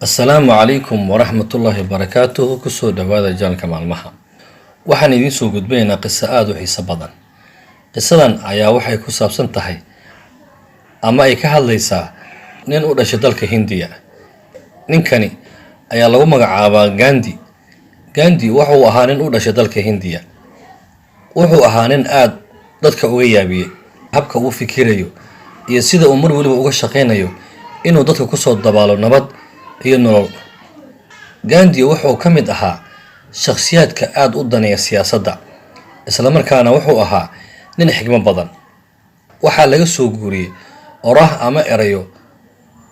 Asalaamu calaykum waraxmatullaahi wabarakaatuhu. Kusoo dhowaada channelka Maalmaha. Waxaan idiin soo gudbinaynaa qiso aada u xiiso badan. Qisadan ayaa waxay ku saabsan tahay ama ay ka hadlaysaa nin u dhashay dalka Hindiya. Ninkani ayaa lagu magacaabaa Gandi. Gandi wuxuu ahaa nin u dhashay dalka Hindiya. Wuxuu ahaa nin aada dadka uga yaabiyey habka uu fikirayo iyo sida uu mar weliba uga shaqaynayo inuu dadka kusoo dabaalo nabad iyo nolol. Gandi wuxuu ka mid ahaa shakhsiyaadka aada u daneeya siyaasadda, islamarkaana wuxuu ahaa nin xigmo badan. Waxaa laga soo guuriyey oraah ama erayo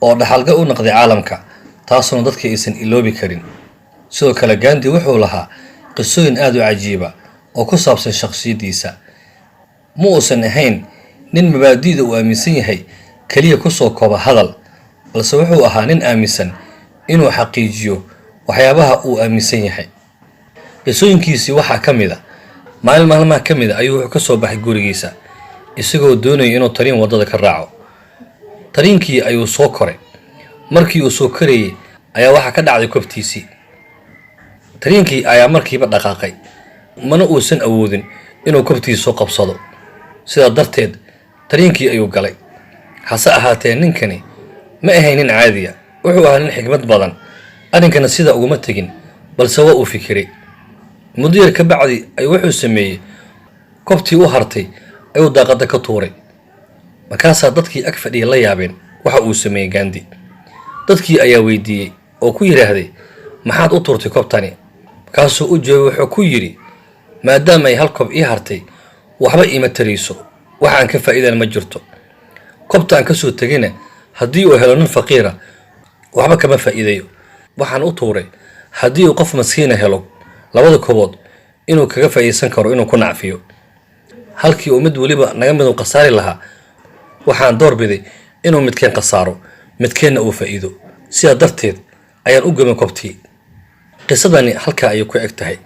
oo dhaxalgal u noqday caalamka, taasuna dadka aysan iloobi karin. Sidoo kale, Gandi wuxuu lahaa qisooyin aada u cajiiba oo ku saabsan shakhsiyaddiisa. Ma uusan ahayn nin mabaadi'da uu aaminsan yahay keliya kusoo kooba hadal, balse wuxuu ahaa nin aaminsan inuu xaqiijiyo waxyaabaha uu aaminsan yahay. Qisooyinkiisii waxaa ka mid a: maalin maalmaha ka mid a ayuu wuxuu ka soo baxay gurigiisa isagoo doonaya inuu tariin waddada ka raaco. Tariinkii ayuu soo koray. Markii uu soo korayay ayaa waxaa ka dhacday kobtiisii. Tariinkii ayaa markiiba dhaqaaqay, mana uusan awoodin inuu kobtiisa soo qabsado. Sidaa darteed tariinkii ayuu galay. Hase ahaatee, ninkani ma ahayn nin caadiya. Wuxuu ahaa nin xikmad badan. Arrinkana sida uguma tegin, balse waa uu fikiray. Muddo yar ka bacdi ayuu wuxuu sameeyey: kobtii u hartay ayuu daaqadda ka tuuray. Markaasaa dadkii ag fadhiya la yaabeen waxa uu sameeyey Gandi. Dadkii ayaa weydiiyey oo ku yidhaahday: "Maxaad u tuurtay kobtani?" Markaasuu u jawaabay, wuxuu ku yidhi: "Maadaama ay hal kob ii hartay, waxba iima tarayso, wax aan ka faa'iidana ma jirto. Kobta aan ka soo tegayna haddii uu helo nin faqiira, waxba kama faa'iidayo. Waxaan u tuuray haddii uu qof maskiina helo labada kobood, inuu kaga faa'iidaysan karo, inuu ku nacfiyo. Halkii uu mid weliba naga midu khasaari lahaa, waxaan doorbiday inuu midkeen khasaaro, midkeenna uu faa'iido. Sidaa darteed ayaan u gemay kobtii." Qisadani halkaa ayay ku eg tahay.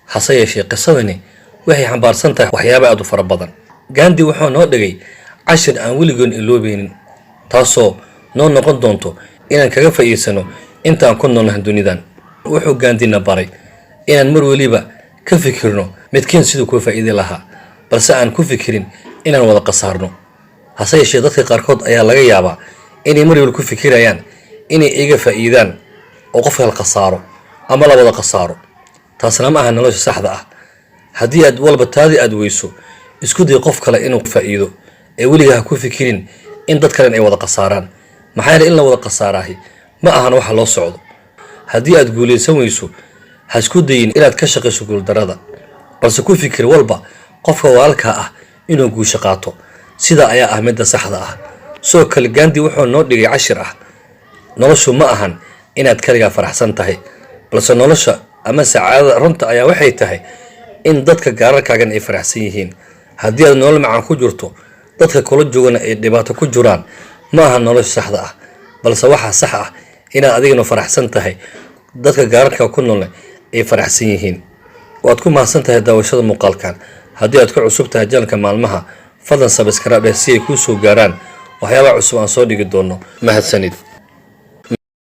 Hase yeeshee, qisadani waxay xambaarsan tahay waxyaaba aad u fara badan. Gandi wuxuu noo dhigay cashir aan weligoon iloobeynin, taasoo noo noqon doonto inaan kaga faa'iidsano intaan ku noolnahay dunidan. Wuxuu Gandina baray inaan mar weliba ka fikirno midkeen siduu kuu faa'iidi lahaa, balse aan ku fikirin inaan wada khasaarno. Hase yeeshee, dadka qaarkood ayaa laga yaabaa inay mar weliba ku fikirayaan inay iga faa'iidaan oo qofka la khasaaro ama la wada khasaaro. Taasna ma aha nolosha saxda ah. Haddii aad walba taadii aad weyso, isku day qof kale inuu faa'iido, ee weligaa ha ku fikirin in dad kalen ay wada khasaaraan. Maxaa yeelay, in la wada khasaaraahi ma ahan waxa loo socdo. Haddii aad guulaysan weyso, ha isku dayin inaad ka shaqayso guuldarrada, balse ku fikir walba qofka walaalkaa ah inuu guusho qaato. Sidaa ayaa ah midda saxda ah. Sidoo kale, Gandi wuxuu noo dhigay cashir ah: noloshu ma ahan inaad kaligaa faraxsan tahay, balse nolosha ama sacaadada runta ayaa waxay tahay in dadka gaararkaagan ay faraxsan yihiin. Haddii aad nolol macaan ku jirto, dadka kula joogana ay dhibaato ku jiraan, ma aha nolosha saxda ah, balse waxaa sax ah inaad adigana faraxsan tahay, dadka gaararka ku noolna ay faraxsan yihiin. Waad ku mahadsan tahay daawashada muuqaalkan. Haddii aad ku cusub tahay channelka Maalmaha, fadlan subscribe dheh si ay kuu soo gaaraan waxyaabaha cusub aan soo dhigi doono. Mahadsanid.